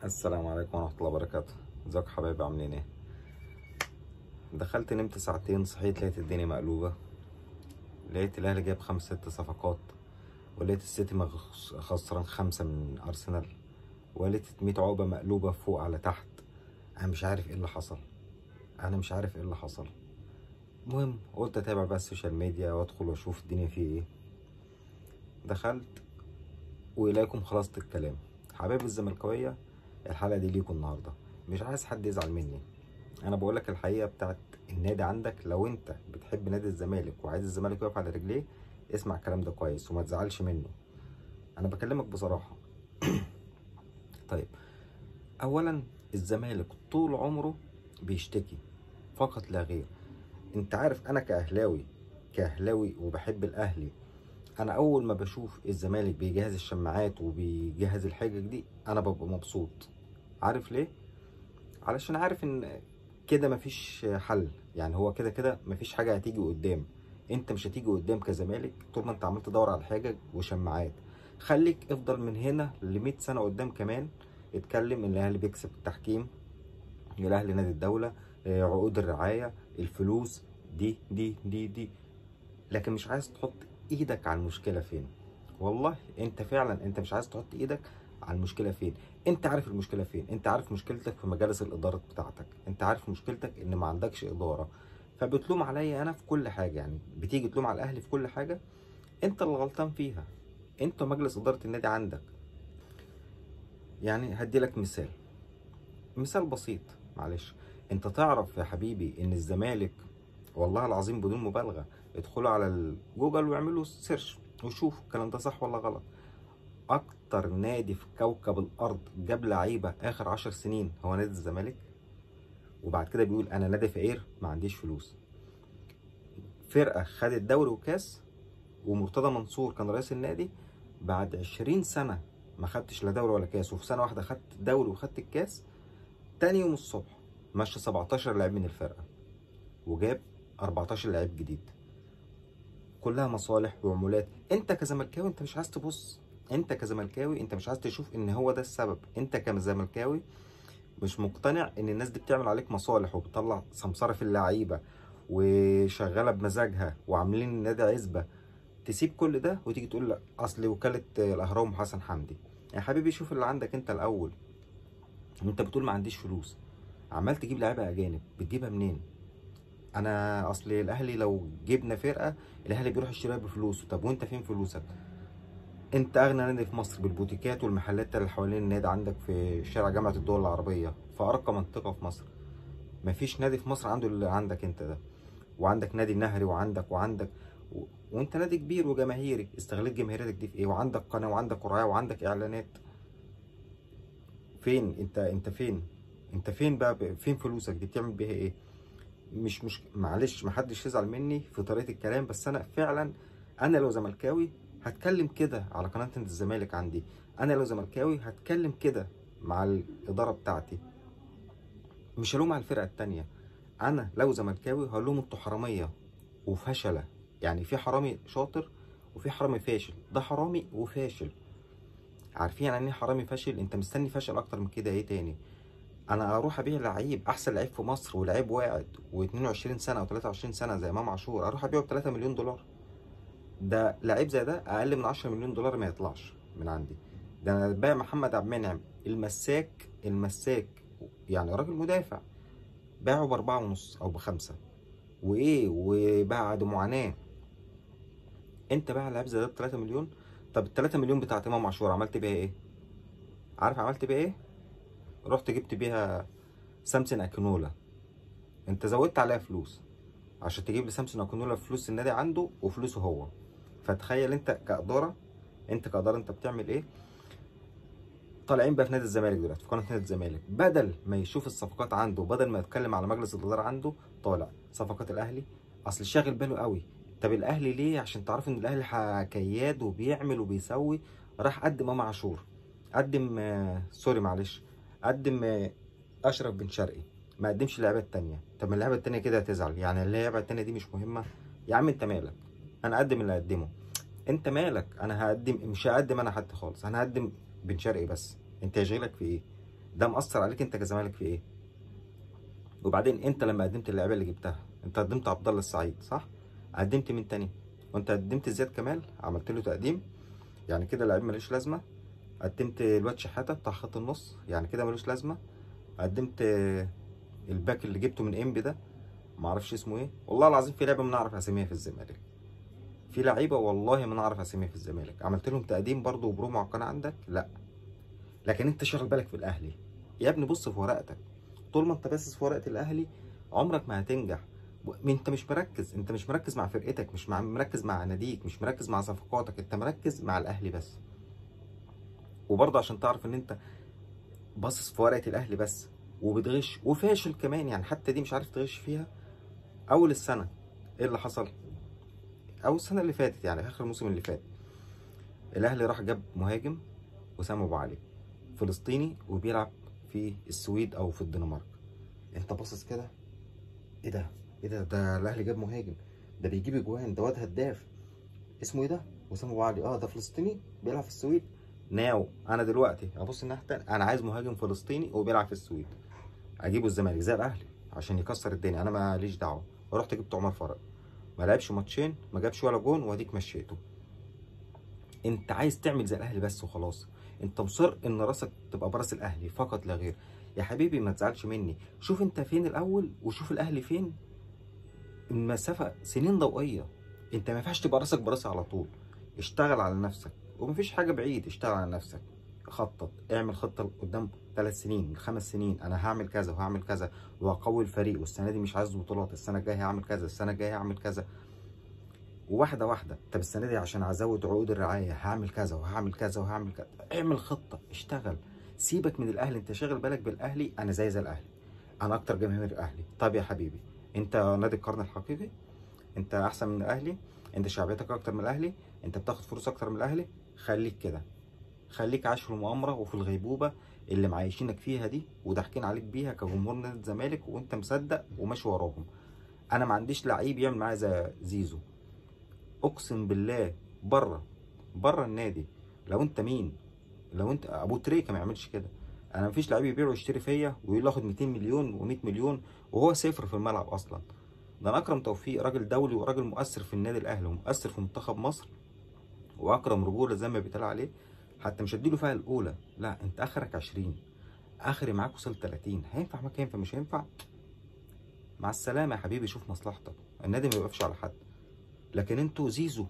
السلام عليكم ورحمة الله وبركاته. ازيكم حبايبي، عاملين ايه؟ دخلت نمت ساعتين، صحيت لقيت الدنيا مقلوبة، لقيت الاهلي جاب 5 6 صفقات، ولقيت السيتي خسران 5 من ارسنال، ولقيت 100 عقبة مقلوبة فوق على تحت. انا مش عارف ايه اللي حصل، انا مش عارف ايه اللي حصل. المهم قلت اتابع بقى ال social media وادخل واشوف الدنيا فيه ايه. دخلت واليكم خلاصة الكلام. حبايبي الزملكاوية، الحلقة دي ليكم النهاردة، مش عايز حد يزعل مني. انا بقولك الحقيقة بتاعت النادي عندك. لو انت بتحب نادي الزمالك وعايز الزمالك يقف على رجليه، اسمع الكلام ده كويس وما تزعلش منه، انا بكلمك بصراحة. طيب، اولا الزمالك طول عمره بيشتكي فقط لا غير. انت عارف انا كأهلاوي وبحب الاهلي، انا اول ما بشوف الزمالك بيجهز الشماعات وبيجهز الحجج دي انا ببقى مبسوط. عارف ليه؟ علشان عارف ان كده مفيش حل، يعني هو كده كده مفيش حاجة هتيجي قدام. انت مش هتيجي قدام كزمالك طول ما انت عمال تدور على حاجة وشماعات. خليك افضل من هنا ل100 سنة قدام كمان اتكلم ان الاهلي بيكسب التحكيم، الاهلي نادي الدولة، عقود الرعاية، الفلوس دي دي دي دي، لكن مش عايز تحط ايدك على المشكلة فين. والله انت فعلا انت مش عايز تحط ايدك على المشكلة فين. انت عارف المشكلة فين، انت عارف مشكلتك في مجالس الادارة بتاعتك، انت عارف مشكلتك ان ما عندكش ادارة، فبتلوم عليا انا في كل حاجة. يعني بتيجي تلوم على الاهلي في كل حاجة انت اللي غلطان فيها، انت مجلس ادارة النادي عندك. يعني هدي لك مثال، مثال بسيط معلش. انت تعرف يا حبيبي ان الزمالك والله العظيم بدون مبالغه، ادخلوا على الجوجل واعملوا search وشوفوا الكلام ده صح ولا غلط، اكتر نادي في كوكب الارض جاب لعيبة اخر 10 سنين هو نادي الزمالك. وبعد كده بيقول انا نادي فقير ما عنديش فلوس. فرقه خدت دوري وكاس، ومرتضى منصور كان رئيس النادي، بعد 20 سنة ما خدتش لا دوري ولا كاس، وفي سنة واحدة خدت الدوري وخدت الكاس. تاني يوم الصبح مشى 17 لاعب من الفرقة وجاب 14 لاعب جديد، كلها مصالح وعمولات. انت كزملكاوي انت مش عايز تبص، انت كزملكاوي انت مش عايز تشوف ان هو ده السبب. انت كزملكاوي مش مقتنع ان الناس دي بتعمل عليك مصالح وبتطلع سمساره في اللعيبة وشغالة بمزاجها وعاملين النادي عزبه. تسيب كل ده وتيجي تقول لا اصل وكالة الاهرام وحسن حمدي. يا حبيبي شوف اللي عندك انت الاول. انت بتقول ما عنديش فلوس، عمال تجيب لعيبة اجانب، بتجيبها منين؟ انا اصل الاهلي لو جبنا فرقه الاهلي بيروح يشتريها بفلوسه. طب وانت فين فلوسك؟ انت اغنى نادي في مصر بالبوتيكات والمحلات اللي حوالين النادي عندك في شارع جامعه الدول العربية في ارقى منطقة في مصر. مفيش نادي في مصر عنده اللي عندك انت ده، وعندك نادي النهري وعندك وانت نادي كبير وجماهيري، استغلت جماهيريتك دي في ايه؟ وعندك قناة وعندك رعاية وعندك اعلانات. فين انت؟ انت فين؟ انت فين بقى؟ فين فلوسك دي؟ بتعمل بيها ايه؟ مش معلش محدش يزعل مني في طريقه الكلام، بس انا فعلا انا لو زملكاوي هتكلم كده على قناة الزمالك عندي. انا لو زملكاوي هتكلم كده مع الادارة بتاعتي، مش هلوم على الفرقة التانية. انا لو زملكاوي هقول لهم انتوا حرامية وفشله. يعني في حرامي شاطر وفي حرامي فاشل، ده حرامي وفاشل. عارفين يعني ايه حرامي فاشل؟ انت مستني فشل اكتر من كده ايه تاني؟ انا اروح ابيع لعيب احسن لعيب في مصر ولعيب واعد و22 سنة او 23 سنة زي امام عاشور، اروح ابيعه ب 3 مليون دولار؟ ده لعيب زي ده اقل من 10 مليون دولار ما يطلعش من عندي. ده انا بايع محمد عبد المنعم المساك يعني راجل مدافع، باعه ب4.5 او ب5 وايه، وبعد معاناة. انت باع لعيب زي ده ب 3 مليون. طب ال 3 مليون بتاعت امام عاشور عملت بيها ايه؟ عارف عملت بيها ايه؟ رحت جبت بيها سامسون اكينولا. انت زودت عليها فلوس عشان تجيب لي سامسون اكينولا، فلوس النادي عنده وفلوسه هو. فتخيل انت كادارة، انت كادارة انت بتعمل ايه؟ طالعين بقى في نادي الزمالك دلوقتي، في قناة نادي الزمالك، بدل ما يشوف الصفقات عنده، بدل ما يتكلم على مجلس الادارة عنده، طالع صفقات الاهلي. اصل شاغل باله قوي. طب الاهلي ليه؟ عشان تعرفوا ان الاهلي كياد وبيعمل وبيسوي. راح قدم امام عاشور، قدم sorry معلش، قدم اشرف بن شرقي، ما قدمش اللعيبة التانية. طب اللعيبة التانية كده هتزعل، يعني اللعيبة التانية دي مش مهمة؟ يا عم انت مالك، انا اقدم اللي اقدمه. انت مالك، انا هقدم، مش هقدم انا حد خالص، انا هقدم بن شرقي بس. انت يشغلك في ايه؟ ده مأثر عليك انت كزمالك في ايه؟ وبعدين انت لما قدمت اللعيبة اللي جبتها، انت قدمت عبد الله السعيد صح؟ قدمت مين تاني؟ وانت قدمت زياد كمال، عملت له تقديم، يعني كده لعيب ملوش لازمه. قدمت الواد شحاته بتاع خط النص، يعني كده ملوش لازمه. قدمت الباك اللي جبته من انبي ده، معرفش اسمه ايه، والله العظيم في لعيبة ما نعرف اساميها في الزمالك، في لعيبة والله ما نعرف اساميها في الزمالك، عملت لهم تقديم برضه وبرومو على القناة عندك؟ لا. لكن انت شغل بالك في الاهلي يا ابني، بص في ورقتك، طول ما انت باصص في ورقة الاهلي عمرك ما هتنجح. انت مش مركز، انت مش مركز مع فرقتك، مش مركز مع ناديك، مش مركز مع صفقاتك، انت مركز مع الاهلي بس. وبرضه عشان تعرف ان انت باصص في ورقة الاهلي بس وبتغش وفاشل كمان، يعني حتى دي مش عارف تغش فيها. اول السنة ايه اللي حصل؟ اول السنة اللي فاتت، يعني اخر الموسم اللي فات، الاهلي راح جاب مهاجم وسام ابو علي، فلسطيني وبيلعب في السويد او في الدنمارك. انت باصص كده، ايه ده؟ ايه ده؟ ده الاهلي جاب مهاجم، ده بيجيب اجوان، ده واد هداف، اسمه ايه ده؟ وسام ابو علي، ده فلسطيني بيلعب في السويد. now انا دلوقتي ابص الناحية الثانية، انا عايز مهاجم فلسطيني وبيلعب في السويد، اجيبه الزمالك زي الاهلي عشان يكسر الدنيا، انا ماليش دعوه. رحت جبت عمر فرج، ما لعبش ماتشين، ما جابش ولا جون، واديك مشيته. انت عايز تعمل زي الاهلي بس وخلاص، انت مصر ان راسك تبقى براس الاهلي فقط لا غير. يا حبيبي ما تزعلش مني، شوف انت فين الاول وشوف الاهلي فين، المسافة سنين ضوئية. انت ما ينفعش تبقى راسك براسي على طول، اشتغل على نفسك ومفيش حاجة بعيد، اشتغل على نفسك، خطط، اعمل خطه قدام 3 سنين 5 سنين، انا هعمل كذا وهعمل كذا وهقوي الفريق، والسنة دي مش عايز بطولات، السنة الجاية هعمل كذا، السنة الجاية هعمل كذا، وواحدة واحدة. طب السنة دي عشان ازود عقود الرعاية هعمل كذا وهعمل كذا وهعمل كذا. اعمل خطه، اشتغل، سيبك من الاهلي. انت شاغل بالك بالاهلي، انا زي الاهلي، انا اكتر جماهير الاهلي. طب يا حبيبي انت نادي القرن الحقيقي، انت احسن من الاهلي، انت شعبيتك اكتر من الاهلي، انت بتاخد فلوس اكتر من الاهلي، خليك كده، خليك عايش في المؤامرة وفي الغيبوبه اللي معايشينك فيها دي وضاحكين عليك بيها كجمهور نادي الزمالك، وانت مصدق وماشي وراهم. انا ما عنديش لعيب يعمل معايا زي زيزو، اقسم بالله بره النادي. لو انت مين، لو انت ابو تريكه ما يعملش كده. انا مفيش لعيب يبيع ويشتري فيا ويقول اخد 200 مليون و100 مليون وهو صفر في الملعب اصلا. ده انا اكرم توفيق راجل دولي وراجل مؤثر في النادي الاهلي ومؤثر في منتخب مصر، واكرم رجوله زي ما بيتقال عليه، حتى مش هديله فيها الاولى، لا انت اخرك 20، اخري معاك وصل 30، هينفع معاك هينفع، مش هينفع مع السلامة يا حبيبي، شوف مصلحتك، النادي ما بيوقفش على حد. لكن انتوا زيزو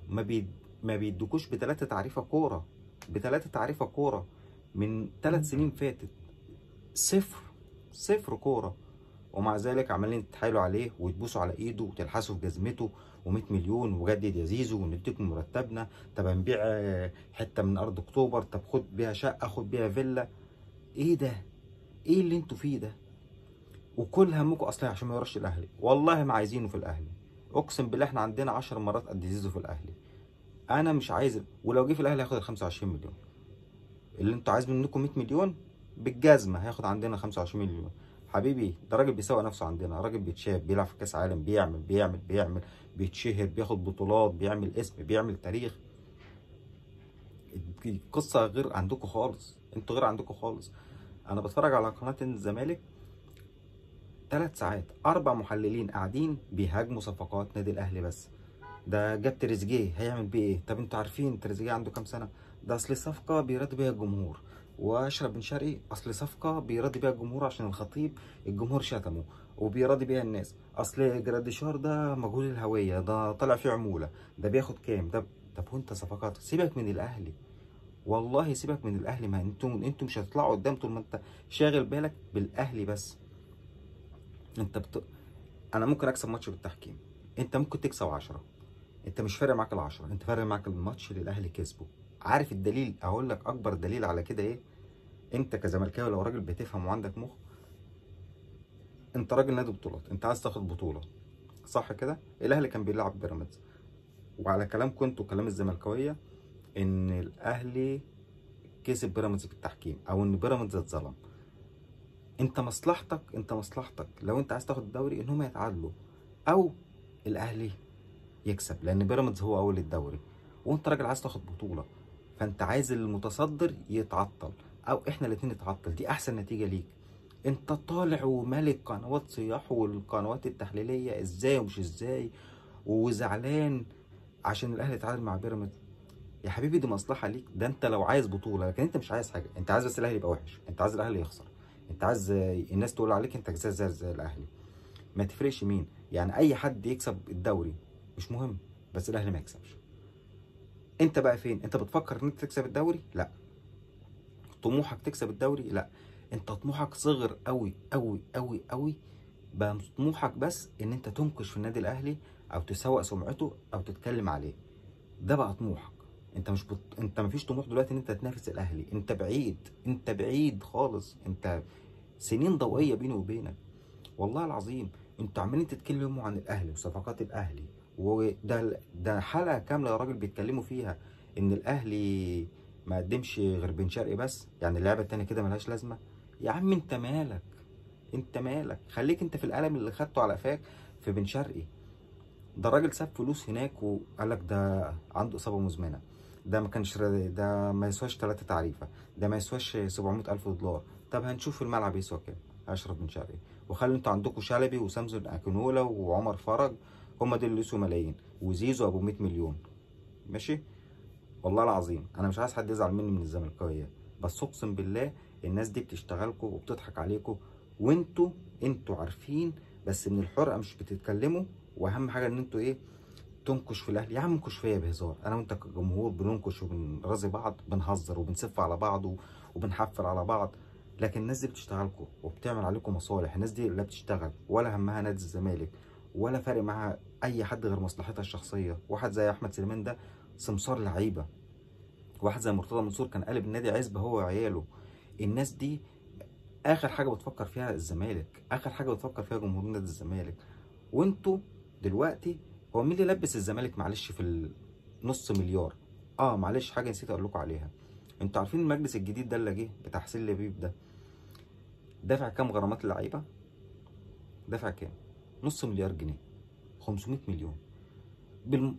ما بيدوكوش بثلاثة تعريفه كورة، بثلاثة تعريفه كورة من 3 سنين فاتت، صفر كورة، ومع ذلك عمالين تتحايلوا عليه وتبوسوا على ايده وتلحسوا في جزمته و100 مليون وجدد يا زيزو ونديكم مرتبنا، طب هنبيع حتة من ارض اكتوبر، طب خد بيها شقه، خد بيها فيلا. ايه ده؟ ايه اللي انتوا فيه ده؟ وكل همكم اصلا عشان ما يروحش الاهلي، والله ما عايزينه في الاهلي، اقسم بالله احنا عندنا 10 مرات قد زيزو في الاهلي. انا مش عايز، ولو جه في الاهلي هياخد ال 25 مليون اللي انتوا عايز منكم 100 مليون بالجزمه هياخد عندنا 25 مليون. حبيبي ده راجل بيسوق نفسه عندنا، راجل بيتشاف، بيلعب في كاس عالم، بيعمل بيعمل بيعمل، بيتشهر، بياخد بطولات، بيعمل اسم، بيعمل تاريخ. القصة غير عندكم خالص، انتوا غير عندكم خالص. انا بتفرج على قناة الزمالك 3 ساعات، 4 محللين قاعدين بيهاجموا صفقات نادي الاهلي بس. ده جاب تريزيجيه هيعمل بيه ايه؟ طب انتوا عارفين تريزيجيه عنده كام سنة؟ ده اصل صفقة بيراضي بيها الجمهور. واشرف بن شرقي اصل صفقة بيراضي بيها الجمهور عشان الخطيب الجمهور شتمه وبيراضي بيها الناس. اصل جراديشار ده مجهول الهوية، ده طلع فيه عمولة، ده بياخد كام ده؟ طب وانت صفقات سيبك من الاهلي، والله سيبك من الاهلي، ما انتوا مش هتطلعوا قدام طول ما انت شاغل بالك بالاهلي بس. انت انا ممكن اكسب ماتش بالتحكيم، انت ممكن تكسب 10، انت مش فارق معاك ال10، انت فارق معاك الماتش اللي الاهلي كسبه. عارف الدليل؟ اقول لك اكبر دليل على كده ايه؟ انت كزملكاوي لو راجل بتفهم وعندك مخ، انت راجل نادي بطولات، انت عايز تاخد بطوله صح كده؟ الاهلي كان بيلعب بيراميدز، وعلى كلامكم انتوا كلام الزملكاويه ان الاهلي كسب بيراميدز بالتحكيم او ان بيراميدز اتظلم. انت مصلحتك، انت مصلحتك لو انت عايز تاخد الدوري ان هم يتعادلوا او الاهلي يكسب، لان بيراميدز هو اول الدوري وانت راجل عايز تاخد بطوله، فانت عايز المتصدر يتعطل. او احنا الاتنين نتعطل، دي احسن نتيجة ليك. انت طالع ومالك قنوات صياح والقنوات التحليلية ازاي ومش ازاي، وزعلان عشان الاهلي اتعادل مع بيراميدز. يا حبيبي دي مصلحة ليك، ده انت لو عايز بطوله، لكن انت مش عايز حاجة، انت عايز بس الاهلي يبقى وحش، انت عايز الاهلي يخسر، انت عايز الناس تقول عليك انت زي زي الاهلي. ما تفرقش مين، يعني اي حد يكسب الدوري مش مهم، بس الاهلي ما يكسبش. انت بقى فين؟ انت بتفكر ان انت تكسب الدوري؟ لا. طموحك تكسب الدوري؟ لا. انت طموحك صغر قوي قوي قوي قوي، بقى طموحك بس ان انت تنكش في النادي الاهلي او تسوق سمعته او تتكلم عليه، ده بقى طموحك. انت مش انت مفيش طموح دلوقتي ان انت تنافس الاهلي، انت بعيد، انت بعيد خالص، انت سنين ضوئية بيني وبينك والله العظيم. انتوا عمالين تتكلموا عن الاهلي وصفقات الاهلي، وده ده حلقة كاملة يا راجل بيتكلموا فيها ان الاهلي ما قدمش غير بن شرقي بس، يعني اللعبة التانية كده ملهاش لازمه. يا عم انت مالك، انت مالك، خليك انت في القلم اللي خدته على قفاك في بن شرقي. ده الراجل ساب فلوس هناك وقال لك ده عنده اصابه مزمنة، ده ما كانش، ده ما يسواش 3 تعريفه، ده ما يسواش 700,000 دولار. طب هنشوف في الملعب يسوى كام اشرف بن شرقي. وخلوا انتوا عندكم شلبي وسامسون اكونولا وعمر فرج، هم دول اللي يسوا ملايين، وزيزو ابو 100 مليون. ماشي، والله العظيم انا مش عايز حد يزعل مني من الزملكاويه، بس اقسم بالله الناس دي بتشتغلكوا وبتضحك عليكوا، وانتوا عارفين، بس من الحرقة مش بتتكلموا. واهم حاجة ان انتوا ايه، تنكش في الاهلي. يا عم انكش فيا بهزار، انا وانت كجمهور بننكش وبنرازي بعض، بنهزر وبنسف على بعض وبنحفل على بعض، لكن الناس دي بتشتغلكوا وبتعمل عليكم مصالح. الناس دي لا بتشتغل ولا همها نادي الزمالك ولا فارق معاها اي حد غير مصلحتها الشخصية. واحد زي احمد سليمان ده سمسار لعيبة، واحد زي مرتضى منصور كان قالب النادي عزبه هو وعياله. الناس دي اخر حاجة بتفكر فيها الزمالك، اخر حاجة بتفكر فيها جمهور نادي الزمالك. وانتوا دلوقتي هو مين اللي لبس الزمالك معلش في النص مليار؟ معلش حاجة نسيت اقول لكم عليها. انتوا عارفين المجلس الجديد ده اللي جه بتاع حسين لبيب ده دافع كام غرامات اللعيبة؟ دافع كام؟ نص مليار جنيه، 500 مليون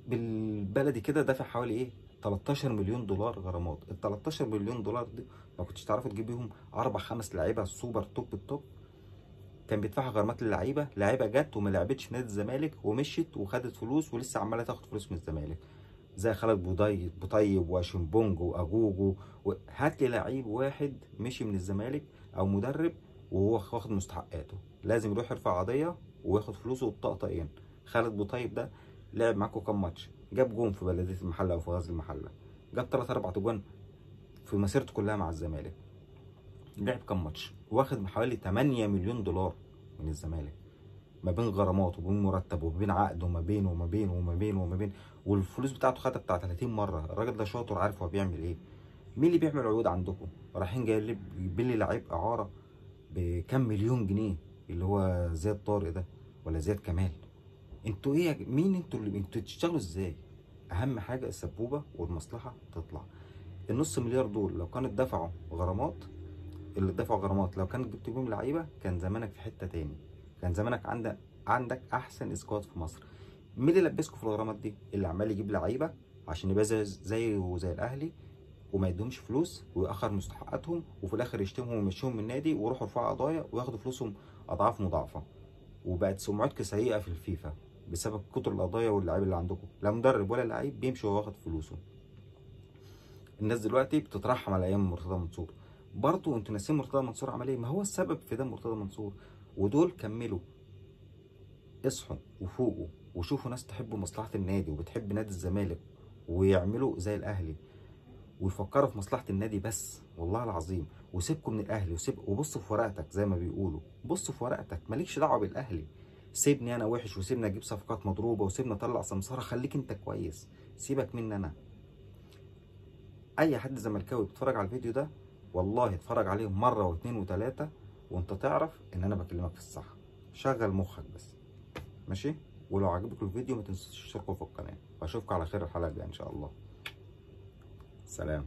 بالبلدي كده. دافع حوالي ايه، 13 مليون دولار غرامات. ال 13 مليون دولار دي ما كنتش تعرفوا تجيب بيهم 4 5 لعيبة super top ال top. كان بيدفعها غرامات للعيبة، لعيبة جت وما لعبتش في نادي الزمالك ومشيت وخدت فلوس ولسه عماله تاخد فلوس من الزمالك، زي خالد بوطيب واشمبونج واجوجو. هات لي لعيب واحد مشي من الزمالك او مدرب وهو واخد مستحقاته، لازم يروح يرفع قضية وياخد فلوسه بطقطقين. خالد بوطيب ده لعب معاكم كام ماتش؟ جاب جون في بلديه المحلة او في غزل المحلة، جاب 3 4 جوان في مسيرته كلها مع الزمالك. لعب كام ماتش؟ واخد حوالي 8 مليون دولار من الزمالك، ما بين غرامات وبين مرتب وبين عقد وما بين وما بين وما بين وما بين، والفلوس بتاعته خدها بتاع 30 مرة. الراجل ده شاطر، عارف هو بيعمل ايه. مين اللي بيعمل عقود عندكم؟ رايحين جايبين لي لعيب اعاره بكام مليون جنيه اللي هو زياد طارق ده ولا زياد كمال. انتوا ايه مين انتوا اللي انتوا بتشتغلوا ازاي؟ اهم حاجة السبوبه والمصلحة تطلع. النص مليار دول لو كانت دفعوا غرامات، اللي دفعوا غرامات لو كانت جبت بيهم لعيبة كان زمانك في حتة تاني، كان زمانك عندك احسن squad في مصر. مين اللي لبسكوا في الغرامات دي؟ اللي عمال يجيب لعيبة عشان يبقى زي وزي الاهلي وما يدهمش فلوس ويأخر مستحقاتهم وفي الاخر يشتمهم ويمشيهم من النادي ويروحوا يرفعوا قضايا وياخدوا فلوسهم اضعاف مضاعفه. وبقت سمعتك سيئه في الفيفا بسبب كتر القضايا واللعيبة اللي عندكم، لا مدرب ولا لعيب بيمشي وهو واخد فلوسه. الناس دلوقتي بتترحم على ايام مرتضى منصور. برضه انتوا ناسيين مرتضى منصور عمل ايه؟ ما هو السبب في ده مرتضى منصور. ودول كملوا، اصحوا وفوقوا وشوفوا ناس تحب مصلحة النادي وبتحب نادي الزمالك ويعملوا زي الاهلي ويفكروا في مصلحة النادي بس، والله العظيم. وسيبكم من الاهلي وبصوا في ورقتك زي ما بيقولوا، بصوا في ورقتك، مالكش دعوه بالاهلي. سيبني انا وحش وسيبني اجيب صفقات مضروبة وسيبني اطلع سمساره، خليك انت كويس، سيبك مني انا. اي حد زملكاوي بيتفرج على الفيديو ده والله اتفرج عليه مرة واثنين وثلاثة وانت تعرف ان انا بكلمك في الصح. شغل مخك بس، ماشي؟ ولو عجبك الفيديو ما تنسوش تشتركوا في القناة، واشوفكم على خير الحلقة الجاية ان شاء الله. سلام.